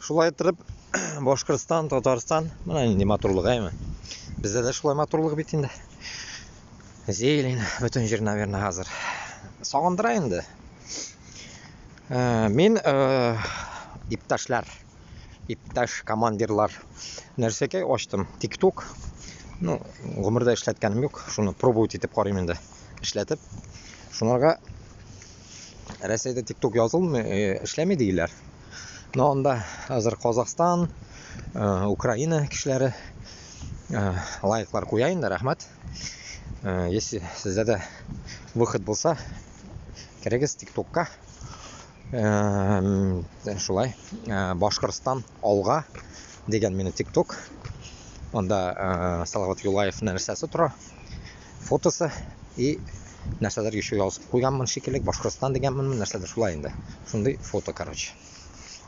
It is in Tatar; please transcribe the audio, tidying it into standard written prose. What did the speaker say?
Шулай иттереп, Башкортстан, Татарстан, менә нинди матурлык, әйме? Бездә дә шулай матурлык бит инде. Зелень, бөтен җир, наверное, хәзер. Сагындыра инде. Мин иптәшләр, иптәш командирлар нәрсәкәй ачтым. TikTok. Ну, гомердә эшләткәнем юк. Шуны пробовать итеп карыйм инде. Эшләтеп. Шунарга Рәсәйдә TikTok язылмый, эшләми диләр. Но анда хәзер Казахстан, Украина кешеләре лайклар куя инде, рәхмәт. Если сездә дә выход булса, керегез TikTokка. Шулай, Башкортстан алга дигән мине TikTok. Анда Салават Юлаев нәрсәсе тора, фотосы и нәрсәдер еще язып куйганмын шикелле, Башкортстан дигәнмен, нәрсәдер шулай инде. Шундый фото, короче.